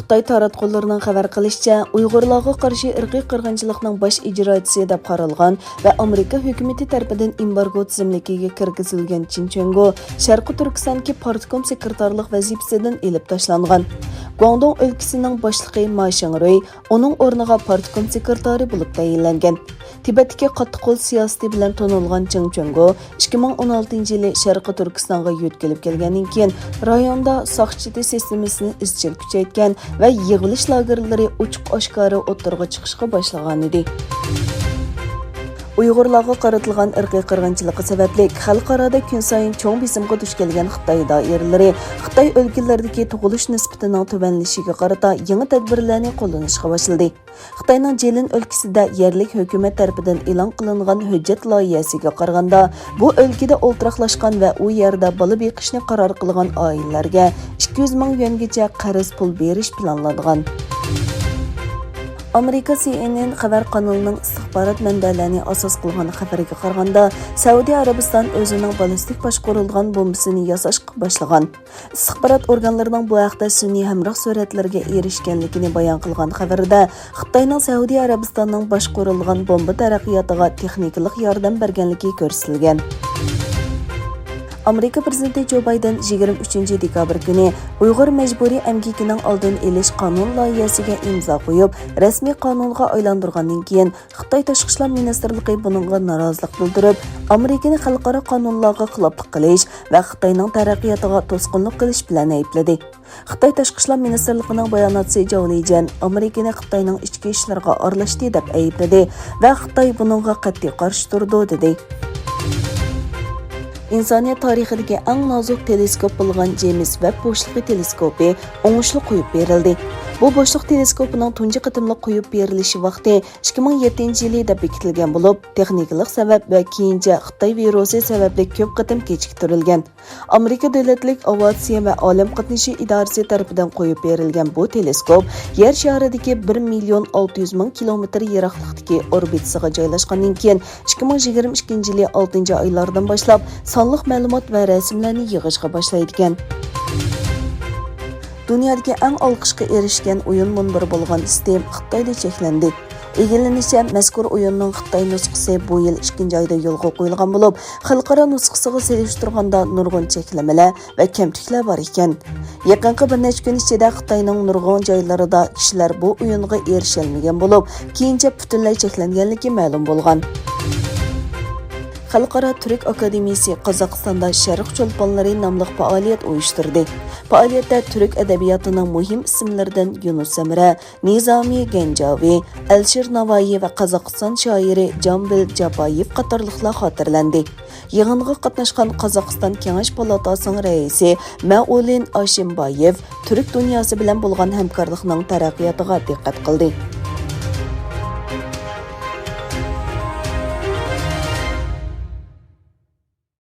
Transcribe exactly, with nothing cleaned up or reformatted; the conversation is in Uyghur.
خىتاي تاراتقۇلىرىنىڭ خەۋەر قىلىشىچە، ئۇيغۇرلارغا قارشى ئىرقىي قىرغىنچىلىقنىڭ باش ئىجراچىسى دەپ قارالغان ۋە ئامېرىكا ھۆكۈمىتى تەرىپىدىن ئېمبارگو تىزىملىكىگە كىرگۈزۈلگەن چېن چۈەنگو شەرقىي تۈركىستاندىكى پارتكوم سېكرېتارلىق ۋەزىپىسىدىن ئېلىپ تاشلانغان. گۇاڭدۇڭ ئۆلكىسىنىڭ باشلىقى ما شىڭرۇي ئۇنىڭ ئورنىغا پارتكوم سېكرېتارى بولۇپ تەيىنلەنگەن. تىبەتتىكى قاتتىق قول سىياسىتى بىلەن تونۇلغان چېن چۈەنگو ئىككى مىڭ ئون ئالتىنچى يىلى شەرقىي تۈركىستانغا يۆتكىلىپ كەلگەندىن كېيىن، رايوندا ساقچى سىستېمىسىنى ئىزچىل كۈچەيتكەن ۋە يىغىۋېلىش لاگېرلىرى ئوچۇق ئاشكارا ئوتتۇرىغا چىقىشقا باشلىغانىدى. ئۇيغۇرلارغا قارىتىلغان ئىرقىي قىرغىنچىلىقى سەۋەبلىك خەلقئارادا كۈنسايىن چوڭ بېسىمغا دۇچ كەلگەن خىتاي دائىرىلىرى خىتاي ئۆلكىلىرىدىكى تۇغۇلۇش نىسبىتىنىڭ تۆۋەنلىشىگە قارىتا يېڭى تەدبىرلەرنى قوللىنىشقا باشلىدى. خىتاينىڭ جېلىن ئۆلكىسىدە يەرلىك ھۆكۈمەت تەرىپىدىن ئېلان قىلىنغان ھۆججەت لايىھەسىگە قارىغاندا، بۇ ئۆلكىدە ئولتۇراقلاشقان ۋە ئۇ يەردە بالا بېقىشنى قارار قىلغان ئائىلىلەرگە ئىككى يۈز مىڭ يۈەنگىچە قەرز پۇل بېرىش پىلانلانغان. ئامېرىكا سى ئېن ئېن خەۋەر قانىلىنىڭ ئىستىخبارات مەنبەلەرنى ئاساس قىلغان خەۋىرىگە قارىغاندا، سەئۇدى ئەرەبىستان ئۆزىنىڭ بالىستىك باشقۇرۇلغان بومبىسىنى ياساشقا باشلىغان. ئىستىخبارات ئورگانلىرىنىڭ بۇ ھەقتە سۈنئىي ھەمراھ سۈرەتلىرىگە ئېرىشكەنلىكىنى بايان قىلغان خەۋىرىدە، خىتاينىڭ سەئۇدى ئەرەبىستاننىڭ باشقۇرۇلغان بومبا تەرەققىياتىغا تېخنىكىلىق ياردەم بەرگەنلىكى كۆرسىتىلگەن. ئامېرىكا پىرېزىدېنتى جو بايدېن يىگىرمە ئۈچىنچى دېكابىر كۈنى ئۇيغۇر مەجبۇرىي ئەمگىكىنىڭ ئالدىنى ئېلىش قانۇن لايىھەسىگە ئىمزا قويۇپ، رەسمىي قانۇنغا ئايلاندۇرغاندىن كېيىن، خىتاي تاشقى ئىشلار مىنىستىرلىقى بۇنىڭغا نارازىلىق بىلدۈرۈپ، ئامېرىكىنى خەلقئارا قانۇنلارغا خىلاپلىق قىلىش ۋە خىتاينىڭ تەرەققىياتىغا توسقۇنلۇق قىلىش بىلەن ئەيىبلىدى. خىتاي تاشقى ئىشلار مىنىستىرلىقىنىڭ باياناتچىسى جاۋ لىجيەن ئامېرىكىنى خىتاينىڭ ئىچكى ئىشلىرىغا ئارىلاشتى دەپ ئەيىبلىدى ۋە خىتاي بۇنىڭغا قەتئىي قارشى تۇرىدۇ، دېدى. ئىنسانىيەت تارىخىدىكى ئەڭ نازۇك تېلېسكوپ بولغان جېيمس ۋېب بوشلۇقى تېلېسكوپى ئوڭۇشلۇق قويۇپ بېرىلدى. بۇ بوشلۇق تېلېسكوپىنىڭ تۇنجى قېتىملىق قويۇپ بېرىلىشى ۋاقتى ئىككى مىڭ يەتتىنچى يىلى دەپ بېكىتىلگەن بولۇپ، تېخنىكىلىق سەۋەب ۋە كېيىنچە خىتاي ۋىرۇسى سەۋەبلىك كۆپ قېتىم كېچىكتۈرۈلگەن. ئامېرىكا دۆلەتلىك ئاۋىئاتسىيە ۋە ئالەم قاتنىشى ئىدارىسى تەرىپىدىن قويۇپ بېرىلگەن بۇ تېلېسكوپ يەر شارىدىكى بىر مىليون ئالتە يۈز مىڭ كىلومېتىر يىراقلىقتىكى ئوربىتىسىغا جايلاشقاندىن كېيىن، ئىككى مىڭ يىگىرمە ئىككىنچى يىلى ئالتىنچى ئايلاردىن باشلاپ سانلىق مەلۇمات ۋە رەسىملەرنى يىغىشقا باشلايدىكەن. دۇنيادىكى ئەڭ ئالقىشقا ئېرىشكەن ئويۇن مۇنبىرى بولغان ستىم خىتايدا چەكلەندى. ئىگىلىنىشىچە، مەزكۇر ئويۇننىڭ خىتاي نۇسخىسى بۇ يىل ئىككىنچى ئايدا يولغا قويۇلغان بولۇپ، خەلقئارا نۇسخىسىغا سېلىشتۇرغاندا نۇرغۇن چەكلىمىلەر ۋە كەمتۈكلەر بار ئىكەن. يېقىنقى بىر نەچچە كۈن ئىچىدە خىتاينىڭ نۇرغۇن جايلىرىدا كىشىلەر بۇ ئويۇنغا ئېرىشەلمىگەن بولۇپ، كېيىنچە پۈتۈنلەي چەكلەنگەنلىكى مەلۇم بولغان. خەلقئارا تۈرك ئاكادېمىيىسى قازاقىستاندا شەرق چولپانلىرى ناملىق پائالىيەت ئۇيۇشتۇردى. پائالىيەتتە تۈرك ئەدەبىياتىنىڭ مۇھىم ئىسىملىرىدىن يۇنۇس ئەمرە، نىزامى گەنجاۋى، ئەلىشىر ناۋايى ۋە قازاقىستان شائىرى جامبىل جاپايېف قاتارلىقلار خاتىرىلەندى. يىغىنغا قاتناشقان قازاقىستان كېڭەش پالاتاسىنىڭ رەئىسى مەئۇلىن ئاشىمبايېف تۈرك دۇنياسى بىلەن بولغان ھەمكارلىقنىڭ تەرەققىياتىغا دىققەت قىلدى.